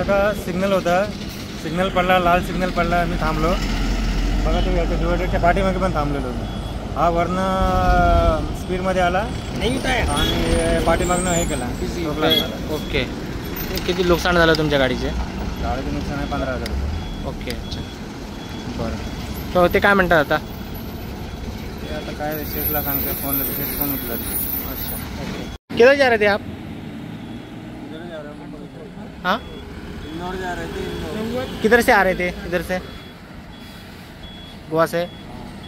का सिग्नल होता, सिग्नल पडला, लाल सिग्नल पडला, मी थांबलो. बघा तो याच्या डिवायडरच्या पाठीमागे पण थांबलेलो होतो. हा वरनं स्पीडमध्ये आला आणि पाठीमागनं हे केला. ओके, किती नुकसान झालं तुमच्या गाडीचे? गाडीचं नुकसान आहे 15,000 रुपये. ओके, अच्छा, बरं. तर ते काय म्हणतात आता? ते आता काय शेठला सांगते, फोन शेठ फोन उचलत. अच्छा, ओके. किधर जा रहे थे आप? हाँ, इंदौर जा रहे थे. इंदौर किधर से आ रहे थे? इधर से, गोवा से.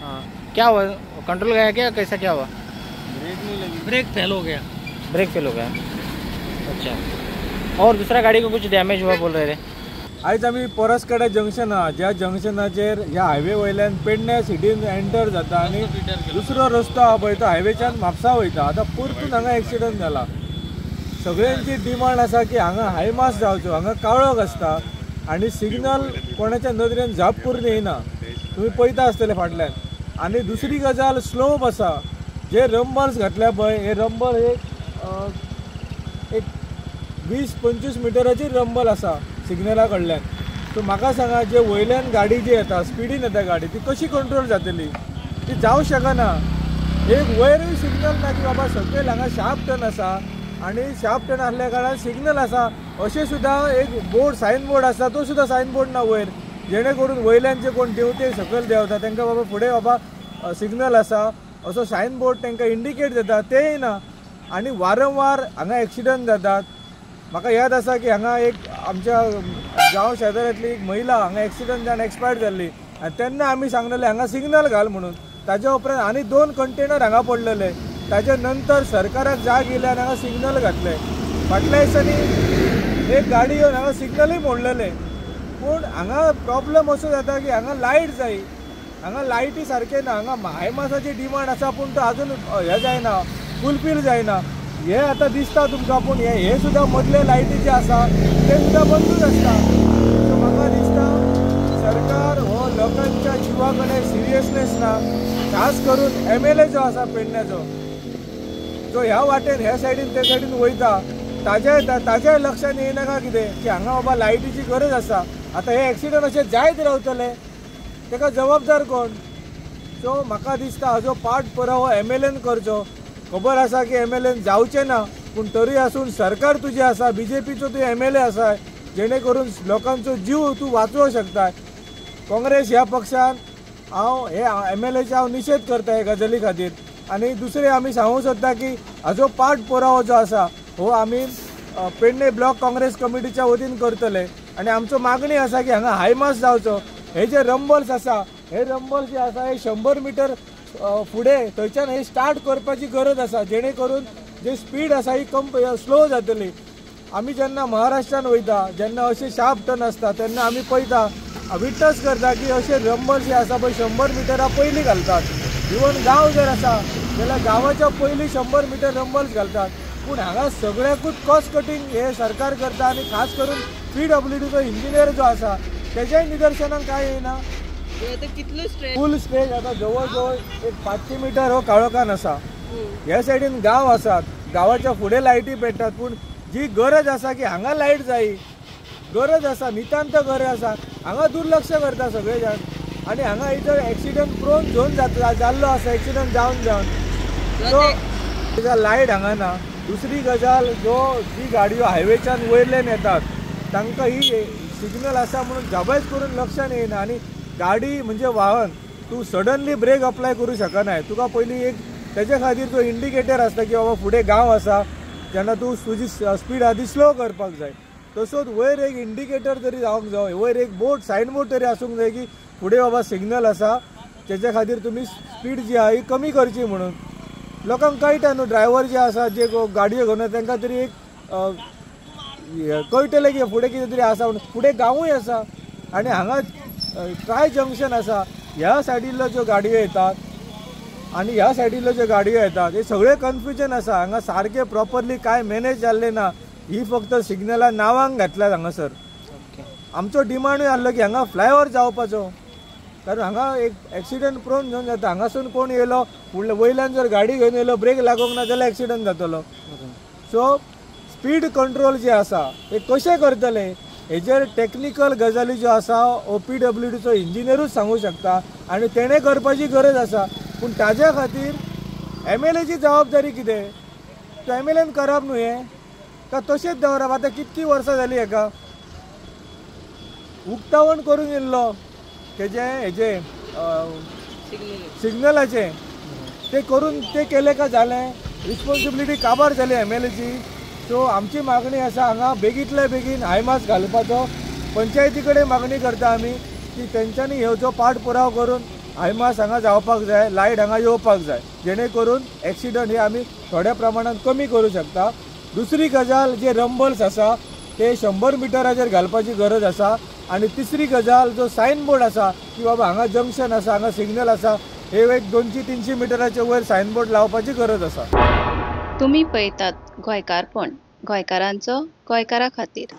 हाँ, क्या हुआ? कंट्रोल गया क्या, कैसा क्या हुआ? ब्रेक नहीं लगी, ब्रेक फेल हो गया. ब्रेक फेल हो गया, अच्छा. और दूसरा गाड़ी को कुछ डॅमेज हुआ बोल रहे थे. आयज आमी परसकडे जंक्शन आहा, ज्या जंक्शनाचेर ह्या हायवे वयल्यान पेडणे सिटीन एंटर जाता आनी दुसरो रस्तो आहा पळय तो हायवेच्यान म्हापसा वयता. आतां परतून हांगा एक्सिडंट जाला. सगळ्यांची डिमांड आसा की हांगा हायमास जावचो. हांगा काळोख आसता आनी सिग्नल कोणाच्या नदरेन झाप करून येयना, तुमी पळयता आसतले फाटल्यान. आनी दुसरी गजाल, स्लोप आसा, जे रंबल्स घातल्या पळय, हे रंबल एक 20-25 मिटराचेर रंबल आसा सिग्नला कडल्यान. सो म्हाका सांगा, जे वयल्यान गाडी जी येता, स्पिडीन येता गाडी, ती कशी कंट्रोल जातली? ती जावं शकना. एक वयरूय सिग्नल ना की बाबा सकयल हांगा शार्प टर्न आसा आनी शार्प टर्न आसल्या कारणान सिग्नल आसा, अशें सुद्दां एक बोर्ड, सायन बोर्ड आसा, तो सुद्दां सायन बोर्ड ना वयर, जेणे करून वयल्यान जे कोण देंवते सकयल देंवता तांकां बाबा फुडें बाबा सिग्नल आसा असो सायन बोर्ड तांकां इंडिकेट जाता, तेय ना. आनी वारंवार हांगा एक्सिडंट जातात. म्हाका याद आसा की हांगा एक आमच्या गांव शेजाऱ्यांतली एक महिला हांगा एक्सिडंट जावन एक्सपायर्ड जाल्ली आनी तेन्ना आमी सांगलेलें हांगा सिग्नल घाल म्हणून. ताज्या उपरांत आनी 2 कंटेनर हांगा पडलेले. ताज्या नंतर सरकाराक जाग येयली आनी हांगा सिग्नल घातले. फाटल्या दिसांनी एक गाडी येवन हांगा सिग्नलूय मोडलेले. पूण हांगा प्रॉब्लम असो जाता की हांगा लायट जाय, हांगा लायटी सारकें ना. हांगा हायमासाची डिमांड आसा पूण तो आजून हें जायना, फुलफील जायना. हे आतां दिसता तुमकां, पूण हे सुद्दां मदले लायटी जे आसा ते सुद्दां बंदूच आसता. सो म्हाका दिसता सरकार हो लोकांच्या जिवा कडेन सिरियसनेस ना, खास करून MLA जो आसा पेडण्याचो, जो ह्या वाटेन ह्या सायडीन त्या सायडीन वयता, ताज्याय लक्षान येयना काय कितें की हांगा बाबा लायटीची गरज आसा. आतां हे एक्सिडंट अशें जायत रावतले, ताका जबाबदार कोण? सो म्हाका दिसता हाजो पाठ पुरावो MLAन करचो. खबर आसा की MLAन जावचें ना, पूण तरी आसून सरकार तुजें आसा, BJPचो तूं MLA आसा, जेणे करून लोकांचो जीव तूं वाचोवंक शकता. काँग्रेस ह्या पक्षान हांव हे MLAचो हांव निशेध करता हे गजाली खातीर. आनी दुसरें आमी सांगूंक सोदता की हाजो पाठ पुरावो जो आसा हो आमी पेडणे ब्लॉक काँग्रेस कमिटीच्या वतीन करतले. आनी आमचो मागणी आसा की हांगा हायमास जावचो. हे जे रंबल्स आसा, हे रंबल्स जे आसा हे 100 मिटर फुडें थंयच्यान हे स्टार्ट करपाची गरज आसा, जेणे करून जे स्पीड आसा ही कम स्लो जातली. आमी जेन्ना महाराष्ट्रान वयता, जेन्ना अशे शार्प टर्न आसता तेन्ना आमी पळयता, विटनस करता की अशे रंबल्स जे आसा पळय 100 मिटरा पयलीं घालतात. इवन गांव जर आसा जाल्यार गांवाच्या पयलीं 100 मिटर रंबल्स घालतात. पूण हांगा सगळ्याकूच कॉस्ट कटींग हे सरकार करता आनी खास करून PWDचो इंजिनियर जो आसा तेज्याय निदर्शनाक कांय येयना. फूल स्ट्रेच आतां जवळ जवळ एक 500 मिटर हो काळोखान आसा. ह्या सायडीन गांव आसात, गांवाच्या फुडें लायटी पेट्टात, पूण जी गरज आसा की हांगा लायट जाय, गरज आसा, नितांत गरज आसा, हांगा दुर्लक्ष करता सगळे जाण. आनी हांगा इतर एक्सिडंट प्रोन झोन जाल्लो आसा, एक्सिडंट जावन जावन. सो लायट हांगा ना. दुसरी गजाल, जो जी गाडयो हायवेच्यान वयल्यान येतात तांकां ही सिग्नल आसा म्हणून जाबायच करून लक्षान येयना. आनी गाडी म्हणजे वाहन, तूं सडनली ब्रेक अप्लाय करूं शकनाय. तुका पयलीं एक तेजे खातीर तो इंडिकेटर आसता की बाबा फुडें गांव आसा, जेन्ना तूं तुजी स्पीड आदी स्लो करपाक जाय. तसोच वयर एक इंडिकेटर तरी जावंक जाय, वयर एक बोर्ड, सायन बोर्ड तरी आसूंक जाय की फुडें बाबा सिग्नल आसा, तेजे खातीर तुमी स्पीड जी आहा ही कमी करची म्हणून. लोकांक कळटा न्हू, ड्रायव्हर जे आसा, जे गाडयो घेवन तांकां तरी एक कळटलें की फुडें कितें तरी आसा म्हणून. फुडें गांवूय आसा आनी हांगा ट्राय जंक्शन आसा, ह्या सायडील्यो ज्यो गाडयो येतात आनी ह्या सायडील्यो ज्यो गाडयो येतात हे सगळें कन्फ्युजन आसा. हांगा सारकें प्रॉपरली कांय मॅनेज जाल्लें ना. ही फक्त सिग्नलां नांवांक घातल्यात हांगासर. आमचो डिमांडूय आसलो की हांगा फ्लायओवर जावपाचो, कारण हांगा एक एक्सिडंट प्रोन झोन जाता. हांगासून कोण येयलो फुडले वयल्यान जर गाडी घेवन येयलो, ब्रेक लागूंक ना जाल्यार एक्सिडंट जातलो. सो स्पीड कंट्रोल जे आसा ते कशें करतले हेजेर टॅक्निकल गजाली ज्यो आसा ओ पी डब्ल्यू डीचो इंजिनियरूच सांगूं शकता आनी तेणें करपाची गरज आसा. पूण ताज्या खातीर एम एल एची जबाबदारी कितें? तो एम एल एन करप न्हू हें, का तशेंच दवरप? आतां कितकीं वर्सां जालीं हेका उक्तावण करून येयल्लो तेजें हेजें सिग्नलाचें ते करून ते केलें का जालें? रिस्पोन्सिबिलिटी काबार जाली एम एल एची. सो आमची मागणी आसा हांगा बेगींतल्या बेगीन हायमास घालपाचो. पंचायती कडेन मागणी करता आमी की तेंच्यांनी हो जो पाठ पुराव करून हायमास हांगा जावपाक जाय, लायट हांगा येवपाक जाय, जेणे करून एक्सिडंट हे आमी थोड्या प्रमाणान कमी करूं शकता. दुसरी गजाल, जे रंबल्स आसा ते 100 मिटराचेर घालपाची गरज आसा. आनी तिसरी गजाल, जो सायन बोर्ड आसा की बाबा हांगा जंक्शन आसा, हांगा सिग्नल आसा, हे एक 200-300 मिटराचे वयर सायन बोर्ड लावपाची गरज आसा. तुमी पळयतात गोंयकारपण, गोंयकारांचो गोंयकारा खातीर.